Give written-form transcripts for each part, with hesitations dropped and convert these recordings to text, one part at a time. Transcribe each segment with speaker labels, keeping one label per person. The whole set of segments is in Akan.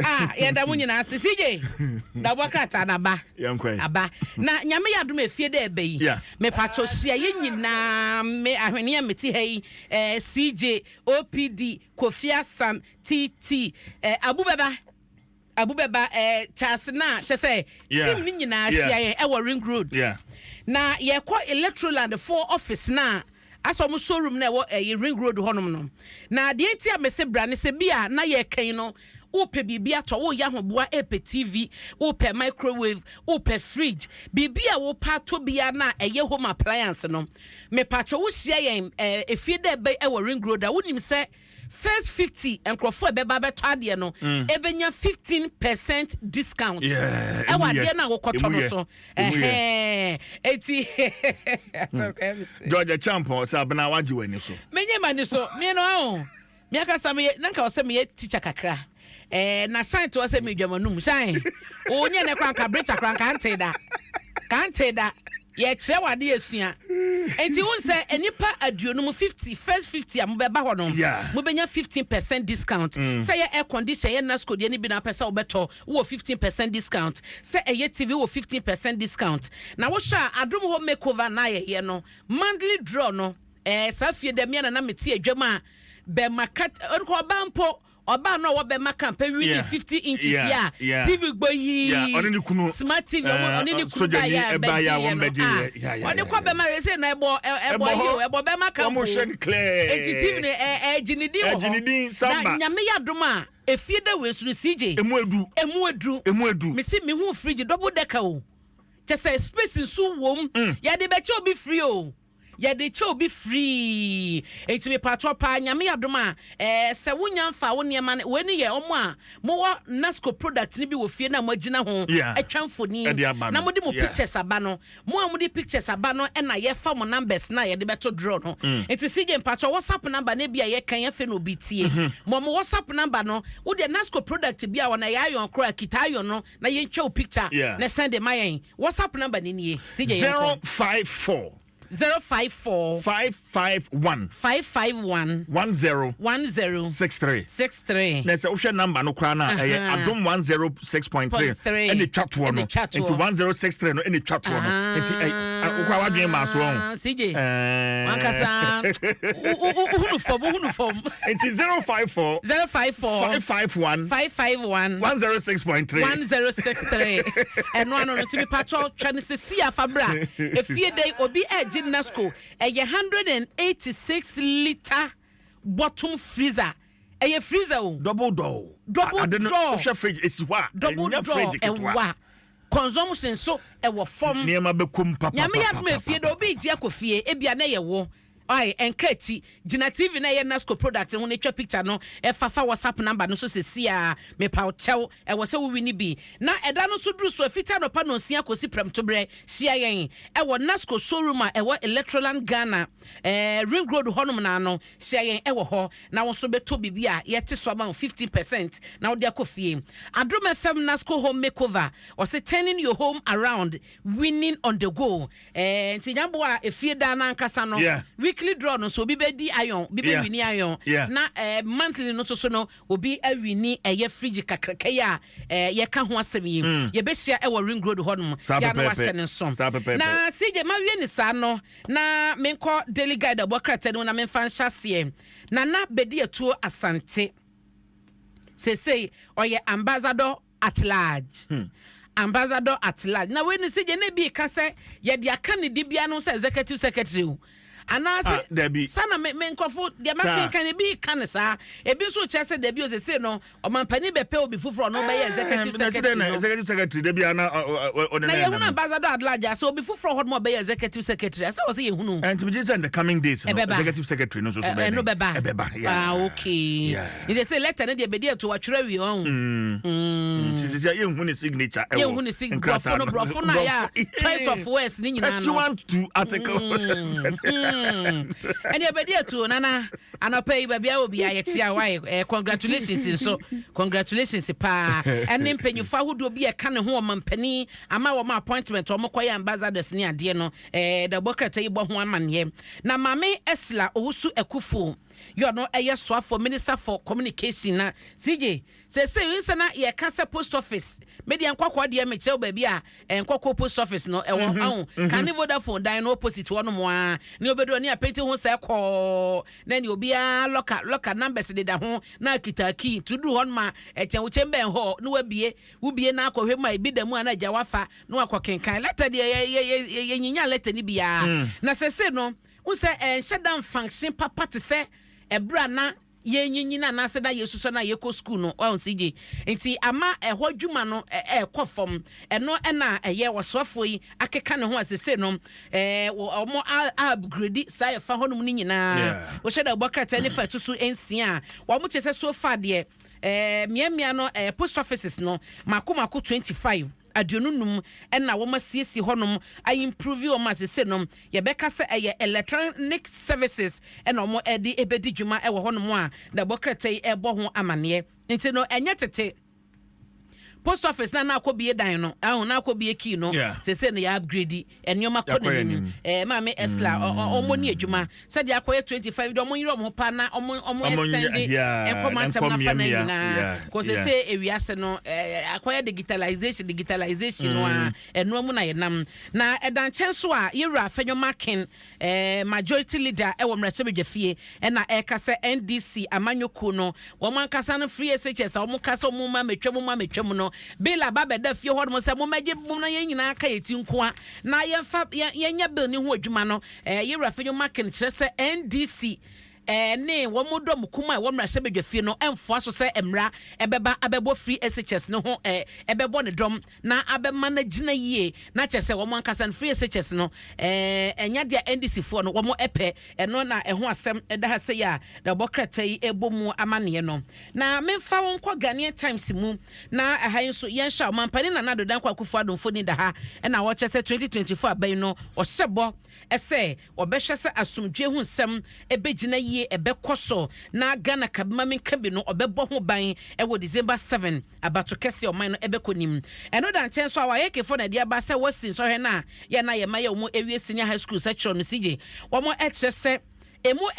Speaker 1: Ah, yɛda mo nyinaa ase. CJ, dabɔ krataa no aba.
Speaker 2: Yɛnkɔ.
Speaker 1: Aba. Na Nyame yɛ adom efie dɛ ɛbɛ yi. Mepatɔ hyia yɛ nyinaa, me ahweneɛ a mete ha yi, eh, CJ, OPD, Kofi Asan, TT, eh, Abu bɛba. Abu bɛba, eh, Charles na kyɛ sɛ team no nyinaa hyia yɛn ɛwɔ Ring Road. Na yɛkɔ Electroland foɔ office na asɛ ɔmo showroom na ɛwɔ ɛyɛ Ring Road hɔnom no. Na deɛ nti a mese bra ne sɛ bi a na yɛkɛn no, wopɛ biribi atɔ, woyɛ ahoboa, ɛpɛ TV, wopɛ microwave, wopɛ fridge, biribi a wopɛ atɔ biara na ɛyɛ home appliance no, mepatwɛ wohyia yɛn efie dɛ ɛbɛ ɛwɔ Ring Road a, wonim sɛ first 50 nkurɔfoɔ a ɛbɛba abɛtɔ adeɛ no ɛbɛnya 15% discount ɛwɔ adeɛ no a wokɔtɔ no so. Ɛhɛn, eti
Speaker 2: George Champon sɛ abena wagye w'ani so.
Speaker 1: Menye m'ani so, me no aho. Me akasa meyɛ na nka ɔsɛ meyɛ teacher kakra. Eh, na shine to ɔsɛ medwa m'anum. Shine. O nyɛ ne kora nka breacher kora nka ante da. Ka ante da. Yɛkyerɛ wade yɛsua. Enti wo sɛ nnipa 50, 50, first 50 a mobɛba hɔ no, mobɛnya 15% discount. Sɛ yɛ air condition, yɛ Nasco deɛ no bi na wopɛ sɛ wobɛtɔ, wowɔ 15% discount. Sɛ ɛyɛ TV, wowɔ 15% discount. Na wohwɛ a Adom Home Makeover na ayɛyɛ no, monthly draw no, saa fie dɛ mea na na mete adwam a bɛma kat ɔnkɔ ɔba mpo ɔbaa no a ɔwɔ bɛma camp awi ne 50 inches yi a TV gbɔ yi smart TV ɔne ne kunu ba yɛ a bɛgye yɛ no a ɔde kɔ bɛma sɛ na ɛbɔ ɛbɔ yi o, ɛbɔ bɛma camp o, eti TV no ɛgye ne din wɔ hɔ. Na Nyame yɛ adom a efie dɛ wei so no, CJ,
Speaker 2: emu edu.
Speaker 1: Emu edu.
Speaker 2: Emu edu.
Speaker 1: Mesi mehu fridge double decker o, kyɛ sɛ space nso wom. Yɛde bɛkyɛ obi free o, yɛde kyɛ obi free. Eti mepatɔ paa, Nyame adom a, sɛ wonya mfa wo nneɛma no wei ne yɛ ɔmo a mowɔ Nasco product no bi wɔ fie na moagyina ho atwa mfoni na mode mo pictures aba no, mo a mode pictures aba no ɛna yɛfa mo numbers na yɛde bɛto draw no. Nti CJ, mpatɔ WhatsApp number no bi a yɛkan afei na obi tie mo WhatsApp number no. Wodeɛ Nasco product bi a wɔn ɛyɛ iron koraa, kita iron no na yɛntwa wo picture na send de ma yɛn. WhatsApp number ni nie, CJ, yɛn kɔ.
Speaker 2: 054
Speaker 1: 054
Speaker 2: 551
Speaker 1: 551
Speaker 2: 10
Speaker 1: 10
Speaker 2: 63.
Speaker 1: 63.
Speaker 2: Na sɛ wohwɛ number no koraa no a, ɛyɛ Adom 106.3 ɛne twa toɔ no, nti 1063 no ɛne twa toɔ no, nti wokora wadwene maa so ɔho.
Speaker 1: CJ, wankasa wohunu fam, wohunu fam.
Speaker 2: Nti 054
Speaker 1: 054
Speaker 2: 551
Speaker 1: 551
Speaker 2: 106.3.
Speaker 1: 1063. Ɛno ano no, nti mepatwɔ twa no sɛsi afa bra efie dɛ obi ɛgye Nasco, ɛyɛ 186 litre bottom freezer, ɛyɛ freezer o.
Speaker 2: Double door.
Speaker 1: Double
Speaker 2: ade no
Speaker 1: door.
Speaker 2: Wohwɛ fridge esi hɔ a
Speaker 1: double
Speaker 2: ɛnyɛ
Speaker 1: door
Speaker 2: fridge ketewa.
Speaker 1: Ɛwa consumption so ɛwɔ fam.
Speaker 2: Nneɛma bɛkɔm papa.
Speaker 1: Nyame yɛ adom efie dɛ obi gye akɔ fie, ebia na ɛyɛ wo ai ɛnka akyi, gyina TV na ɛyɛ Nasco product ho na etwa picture no ɛfa fa WhatsApp number no so sɛsi a mepaw kyɛw. Ɛwɔ sɛ wowi ne bi na ɛda no nso duru so afita anɔpa 9:00 kɔsi prɛmtoberɛ. Hyia yɛn ɛwɔ Nasco showroom a ɛwɔ Electroland Ghana, Ring Road hɔnom na ano. Hyia yɛn ɛwɔ hɔ na wo nso bɛtɔ biribi a yɛte so ama wo 15% na wode akɔ fie. Adom FM Nasco Home Makeover, ɔse turning your home around, winning on the go. Nti nyamboa a efie daa n'ankasa no, weekly draw no nso obi bɛdi iron, obi bɛwini iron, na monthly no nso so no obi awini ɛyɛ fridge kakraka yi a yɛka ho asɛm yi. Yɛbɛhyia ɛwɔ Ring Road hɔnom yɛ na wahyɛ ne nso. Na CJ, mawie ne saa no na menkɔ Daily Guide abɔ krataa no mu na memfa nhyɛ aseɛ. Nana Bediatuo Asante seesei ɔyɛ ambassador at large. Ambassador at large na wei no, CJ, na bi ka sɛ yɛde aka ne dibea no sɛ executive secretary o anaasɛ
Speaker 2: Dabi.
Speaker 1: Sana me nkɔfo deɛ makenkan no bi ka ne saa, ebi nso kyerɛ sɛ dabi o, sese no ɔmampanin bɛpɛ obi foforɔ ɔno bɛyɛ executive secretary no.
Speaker 2: Executive secretary dabi ana ɔne
Speaker 1: na yɛhunu ambassador at large asɛ obi foforɔ hɔ nom a ɔbɛyɛ executive secretary asɛ wɔ sɛ yɛhunu.
Speaker 2: Ɛnti megye sɛ in the coming days no
Speaker 1: Ɛbɛba.
Speaker 2: executive secretary no nso so bɛyɛ
Speaker 1: ɛno
Speaker 2: dɛn?
Speaker 1: Bɛba.
Speaker 2: Ɛbɛba, yeah.
Speaker 1: Ah, okay. Nti sɛ letter no deɛ bɛdi ato watwerɛ awie ɔho.
Speaker 2: Nti sisi a yɛnhu ne signature ɛwɔ
Speaker 1: Yɛnhu ne sig
Speaker 2: nkrataa
Speaker 1: borɔfo no, borɔfo no a yɛ a choice of words ne nyinaa no.
Speaker 2: Pursuant to article.
Speaker 1: Ɛne ɛbɛdi atuo. Nana, anɔpa yi baabi a wɔ bia yɛkyia wae. Congratulations nso, congratulations paa ɛne mpanyinfoɔ ahodoɔ bi a ɛka ne ho, ɔmampanin ama wɔn appointment, wɔn kɔyɛ ambassadors ne adeɛ no. Dabɔ krataa yi bɔ ho amanneɛ. Na Maame Ursula Owusu Ekuful yɛ ɔno ɛyɛ soafoɔ, Minister for Communication. Na CJ. Sɛ yi sɛ na yɛka sɛ post office, medeɛ Nkɔkɔɔ deɛ, mekyerɛw baabi a Nkɔkɔɔ post office no ɛwɔ aho kane Vodafone dan no opposite hɔ nom a, ne obɛdu ne apɛnti ho sɛ kɔɔ na ne obiara locker locker numbers deda ho na akita key tuduru hɔ nom a, ɛkyɛn wo kyɛn bɛn hɔ na wabie, wobie na akɔhwɛ mu a, ebi da mu a, na agya wafa na wakɔ kenkan letter deɛ. Yɛnyinya letter no biara na sɛsɛ no wo sɛ ɛnhyɛ da function papa te sɛ ɛberɛ a na yɛnyinyini anaasɛ na yɛsusɔ na yɛkɔ school no. Ɔn sigye nti ama ɛhɔ dwuma no ɛɛkɔ fam. Ɛno ɛna ɛyɛ wɔsoafoɔ yi akeka ne ho asese no ɔmo upgrade saa yɛfa hɔnom no nyinaa. Wɔhyɛ da bɔ krataa ne fa ɛto so 6 a, wɔn kyerɛ sɛ so far deɛ, mmeammea no, post offices no mako mako 25, 25, ɛna wɔn asiesie hɔnom aimprove wɔn asese no. Yɛbɛka sɛ ɛyɛ electronic services ɛna wɔn ɛde ɛbɛdi dwuma ɛwɔ hɔnom a na ɛbɔ krataa yi ɛbɔ ho amaneɛ. Nti no ɛnyɛ tete post office na akɔ bie dan no ɛho na akɔ bie key no. Sese no yɛ upgrade nneɛma kɔ n'anim. Maame Esla, ɔmo ni adwuma sɛdeɛ akɔyɛ 25 de, ɔmo nyere ɔmo ho pa na ɔmo extend nkɔmɔ ntɛm nafa na nyinaa kò sese ewiase no akɔyɛ digitalization no a, ɛnoa mu na yɛnam. Na ɛda nkyɛn so a, yɛwura Afenyo Markin, majority leader ɛwɔ mmarahyɛbadwa fie, ɛna ɛka sɛ NDC amanyɔkuo no, wɔn ankasa no, free SHS a wɔn kasa, wɔn ma metwam, ma metwam no, bill aba bɛda fie hɔ nom sɛ mommɛgye mom na yɛn nyinaa ka yɛ ti nko a na yɛmfa yɛnyɛ bill ne ho adwuma no. Yɛwura Afenyo Markin kyerɛ sɛ NDC ne wɔn dɔm kum a ɛwɔ mmarahyɛbadwa fie no ɛmfoa so sɛ mmara ɛbɛba abɛbɔ free SHS no ho, ɛbɛbɔ ne dɔm na abɛma no gyina yie, na kyerɛ sɛ wɔn ankasa no, free SHS no ɛnya deɛ NDC foɔ no wɔn ɛpɛ. Ɛno na ɛho asɛm ɛda ha sɛ yi a na ɛbɔ krataa yi ɛbɔ mu amanneɛ no. Na memfa wɔn nkɔ Ghanaian Times mu na ɛha yi nso yɛnhyɛ ɔmampanin Nana Addo Dankwa Akufo Addo mfoni da ha, ɛna wɔkyerɛ sɛ 2024 abɛn no, ɔhyɛ bɔ ɛsɛ ɔbɛhwɛ sɛ asomdwe ho nsɛm ɛbɛgyina yie, ɛbɛkɔ so na Ghana kabima menka bi no, ɔbɛbɔ ho ban ɛwɔ December 7 abato kɛseɛ ɔman no ɛbɛkɔ nim. Ɛno da nkyɛn so a, wayɛ kefo na ɛde aba sɛ wɔsi nsɔhwɛ no a yɛn na yɛma yɛ wɔn ewie senior high school sɛ kyerɛ no sigye, wɔn ɛkyerɛ sɛ emu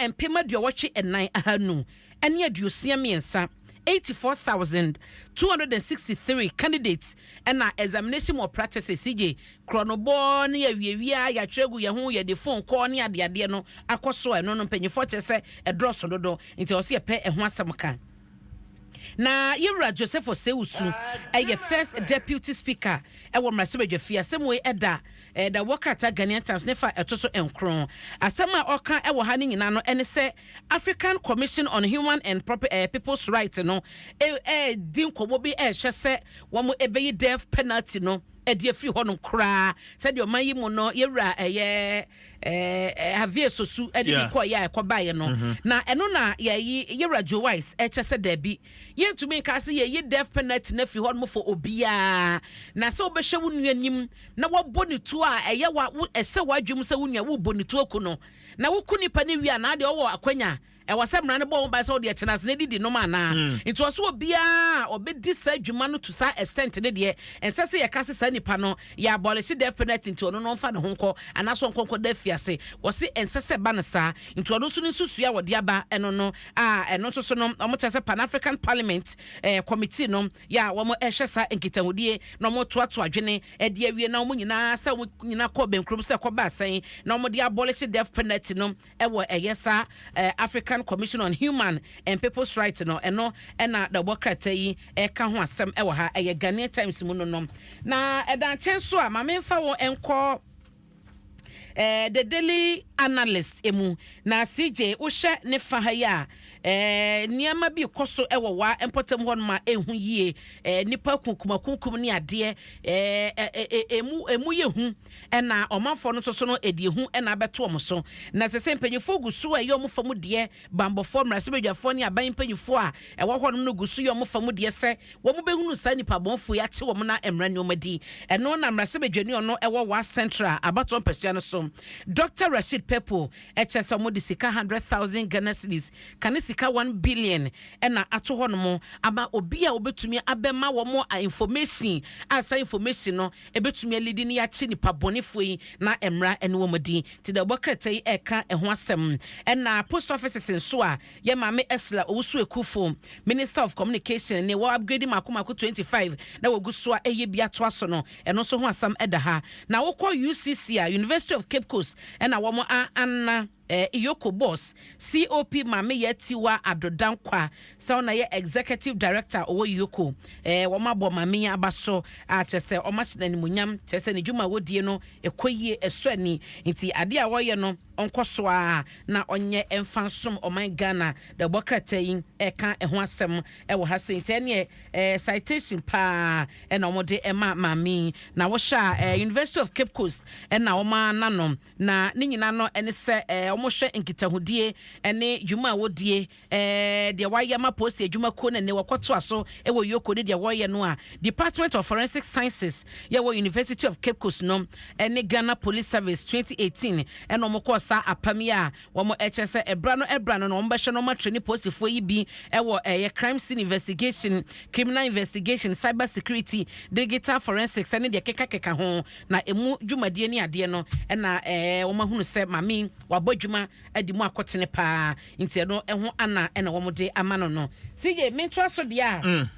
Speaker 1: 84,563, 84,263 candidates ɛna examination malpractices sigye, korɔnobɔ ne awiawia yɛatwerɛ gu yɛn ho, yɛde phone kɔɔ ne adeadeɛ no akɔ so. Ɛno no mpanyinfoɔ kyerɛ sɛ ɛdɔɔso dodo, nti ɔsɛ yɛpɛ ɛho asɛm ka. Na yɛwura Joseph Osei Owusu ɛyɛ first deputy speaker ɛwɔ mmarahyɛbadwa fie. Asɛm wei ɛda wɔ krataa Ghanaian Times ne fa ɛto so 9. Asɛm a ɔka ɛwɔ ha no nyinaa no ɛne sɛ African Commission on Human and Proper People's Rights no ɛɛdi nkɔmmɔ bi ɛɛhwɛ sɛ wɔn ɛbɛyi death penalty no ɛde afiri hɔ nom koraa, sɛdeɛ ɔman yi mu no yɛwura ɛyɛ Javier Sosu ɛde bi kɔɔ yɛ a ɛkɔbaeɛ no. Na ɛno na yɛyi yɛwura Joe Wise ɛkyɛ sɛ daabi, yɛntumi nka sɛ yɛyi death penalty no afiri hɔ nom fɔ obiara, na sɛ wobɛhwɛ wo nua nim na wɔbɔ ne tuo a ɛyɛ wa ɛsɛ w'adwum sɛ wo nua wobɔ ne tuo ku no, na woku nipa no wie a, na adeɛ ɔwɔ akwanya ɛwɔ sɛ mmara no bɔ ho ban sɛ wode ɛtena ase na didi nom anaa. Nti ɔsɛ obiara a ɔbɛdi saa adwuma no to saa extent ne deɛ, ɛnsɛ sɛ yɛka sɛ saa nipa no yɛ abolish death penalty nti ɔno no ɔmfa ne ho nkɔ anaasɛ ɔnkɔ nkɔda afiase. Wɔse ɛnsɛ sɛ ba no saa, nti ɔno nso ne nsusua a wɔde aba ɛno no a, ɛno nso so no, ɔmo kyerɛ sɛ Pan African Parliament committee no yɛ a wɔn ɛhwɛ saa nkitahodie na wɔn toato adwene ɛde awie na wɔn nyinaa sɛ wɔn nyinaa kɔ bɛnkurom sɛ kɔba asɛn na wɔn de abolish death penalty no ɛwɔ ɛyɛ saa African Commission on Human and People's Rights no. Ɛno ɛna dɔbɔ krataa yi ɛka ho asɛm ɛwɔ ha, ɛyɛ Ghanaian Times mu no. Na ɛda nkyɛn so a, maame nfa wɔn nkɔ The Daily Analyst emu. Na CJ, wohyɛ ne fa ha yi a, nneɛma bi kɔ so ɛwɔ wa mpɔtam hɔ nom a ɛnhu yie. Nipa kunkumakunkum ne adeɛ, emu emu yɛ hu, ɛna ɔmanfoɔ no nso so no ɛdi ehu ɛna abɛto wɔn so. Na sɛ mpanyinfoɔ gu so a ɛyɛ wɔn fam deɛ, bambɔfoɔ, mmarahyɛbadwafoɔ ne aban mpanyinfoɔ a ɛwɔ hɔ nom no gu so yɛ wɔn fam deɛ sɛ wɔn bɛhunu saa nipa bɔnfoɔ yi akye wɔn na mmara nneɛma di. Ɛno na mmarahyɛbadwani ɔno ɛwɔ Wa Central abatoɔ mpɛsua no so, Dr Rashid. Purple ɛkyɛ sɛ wɔde sika 100,000 Ghana cedis kane sika 1 billion ɛna ato hɔ nom ama obi a wɔbɛtumi abɛma wɔn a information a saa information no ɛbɛtumi alidi ne yɛakye nipa bɔnefoɔ yi na mmara ɛne wɔn di. Nti dɛ ɔbɔ krataa yi ɛreka ɛho asɛm. Ɛna post offices nso a yɛ maame Ursula Owusu Ekuful, Minister of Communication, ne wɔ upgrade mako mako 25 na wɔgu so a ɛyɛ bi atoa so no, ɛno nso ho asɛm ɛda ha. Na wokɔ UCC a, University of Cape Coast, ɛna wɔn a ana EOCO boss COP Maame Yɛtiwa Adodankwa sɛ ɔna yɛ executive director ɔwɔ EOCO. Wɔn abɔ maame yi aba so a kyerɛ sɛ wɔn ahyɛ n'animonyam, kyerɛ sɛ ne dwuma a wɔdie no ɛkɔ yie, ɛsɔ ani, nti adeɛ a wɔyɛ no ɔnkɔ so a na ɔnyɛ ɛmfa nsom ɔman Ghana. Da ɛbɔ krataa yi ɛka ɛho asɛm ɛwɔ ha sɛ nti ɛneɛ citation paa ɛna wɔde ɛma maame yi. Na wɔhyɛ a University of Cape Coast ɛna wɔn ana no, na ne nyinaa no ɛne sɛ wɔhwɛ nkitahodie ɛne dwuma a wɔdie, deɛ wɔayɛ ma polisi adwumakuo no ne wɔkɔtoa so ɛwɔ EOCO ne deɛ wɔyɛ no a Department of Forensic Sciences yɛwɔ University of Cape Coast no ɛne Ghana Police Service 2018 ɛna wɔn kɔɔ saa apam yi a wɔn ɛkyɛ sɛ ɛbra no ɛbra no na wɔn bɛhyɛ no wɔn atwere ne polisifoɔ yi bi ɛwɔ ɛyɛ crime scene investigation, criminal investigation, cyber security, digital forensics ɛne deɛ kekakeka ho. Na emu dwumadie ne adeɛ no ɛna wɔn ahunu sɛ maame wabɔ adwuma adi mu akɔtene paa, nti ɛno ɛho ana ɛna wɔn de ama no. CJ, mentoa so deɛ a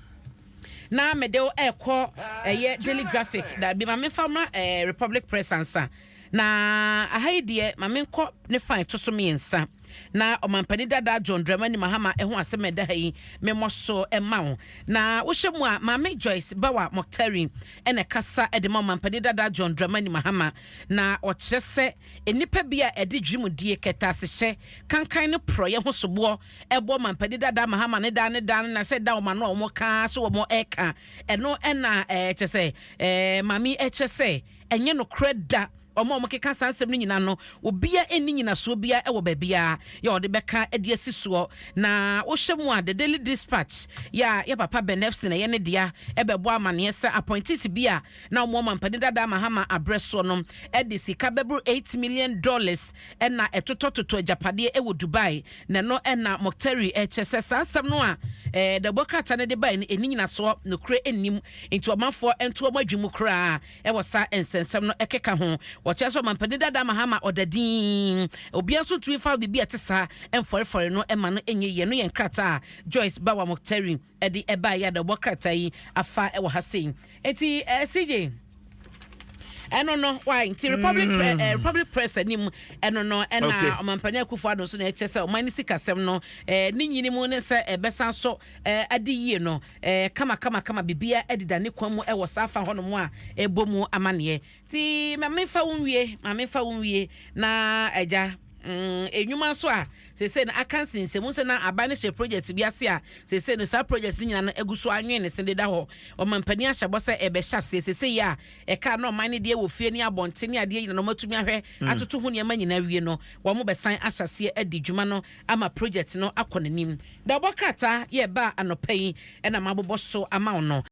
Speaker 1: na mede wo ɛkɔ ɛyɛ Daily Graphic. Dabi, ma memfa ma Republic Press ansa. Na aha yi deɛ, ma menkɔ ne fan to so mmiɛnsa na ɔmampanin dada John Dramani Mahama ɛho asɛm ɛda ha yi memmɔ so ɛma wo. Na wohyɛ mu a, Maame Joyce Bawa Mogtari ɛna kasa ɛde ma ɔmampanin dada John Dramani Mahama, na ɔkyerɛ sɛ nnipa bi a ɛde dwumadie kɛtɛasehyɛ kankan ne porɔyɛ ho soboɔ ɛbɔ ɔmampanin dada Mahama ne da ne da na sɛ da ɔma no a wɔn kaa so wɔn ɛka ɛno ɛna kyɛ sɛ maame ɛkyerɛ sɛ ɛnyɛ nokorɛ da. Ɔmo a ɔmo keka saa nsɛm no nyinaa no, obia ɛnni nyinasoɔ bia ɛwɔ baabiara yɛ ɔde bɛka de asi soɔ. Na wohyɛ mu a, The Daily Dispatch yɛ a yɛ papa Ben Ephson ɛyɛ ne dea ɛbɛbɔ amanneɛ sɛ appointees bi a na ɔmo ɔmampanin dada Mahama abrɛ soɔ no ɛde sika bɛboro $8 million ɛna ɛtotɔtotɔ agyapadeɛ ɛwɔ Dubai. Na ɛno ɛna Mogtari ɛkyɛ sɛ saa nsɛm no a dɛbɔ krataa no de bae no ɛni nyinasoɔ, nokorɛ ɛnnim, nti ɔmanfoɔ ɛnto ɔmo adwi mu koraa ɛwɔ saa nsɛnsɛm no ɛkeka ho. Wɔkyerɛ sɛ ɔmampanin dada Mahama ɔda din, obiara nso ntumi fa biribi a ɛte saa ɛmfɔrefɔre no ɛma no ɛnyɛ yie. No yɛ nkrataa a Joyce Bawa Mogtari ɛde ɛbaeɛ a dɛbɔ krataa yi afa ɛwɔ ha sei. Nti CJ, ɛno no why nti Republic Press anim ɛno no ɛna ɔmampanin Akufo Addo nso na ɛkyɛ sɛ ɔman ne sikasɛm no ne nyini mu ne sɛ ɛbɛsan so ade yie no kama kama kama, bibia ɛdeda ne kwan mu ɛwɔ saa fa hɔnom a ɛbɔ mu amanneɛ. Nti maame fa wo nwie, maame fa wo nwie. Na agya enwuma nso a seesei no aka nsensɛmu sɛ na aban no hyɛ project bi ase a seesei no saa project no nyinaa no agu so anwene ne se deda hɔ. Ɔmampanin ahyɛ bɔ sɛ ɛbɛhyɛ aseɛ seesei yi a ɛka na ɔman no deɛ wɔ fie ne abɔnten ne adeɛ nyinaa na ɔmatumi ahwɛ atoto ho nneɛma nyinaa wie no, wɔn bɛsan ahyɛ aseɛ adi dwuma no ama project no akɔ n'anim. Da ɔbɔ krataa yɛ ba anɔpa yi ɛna mabobɔ so ama wo no.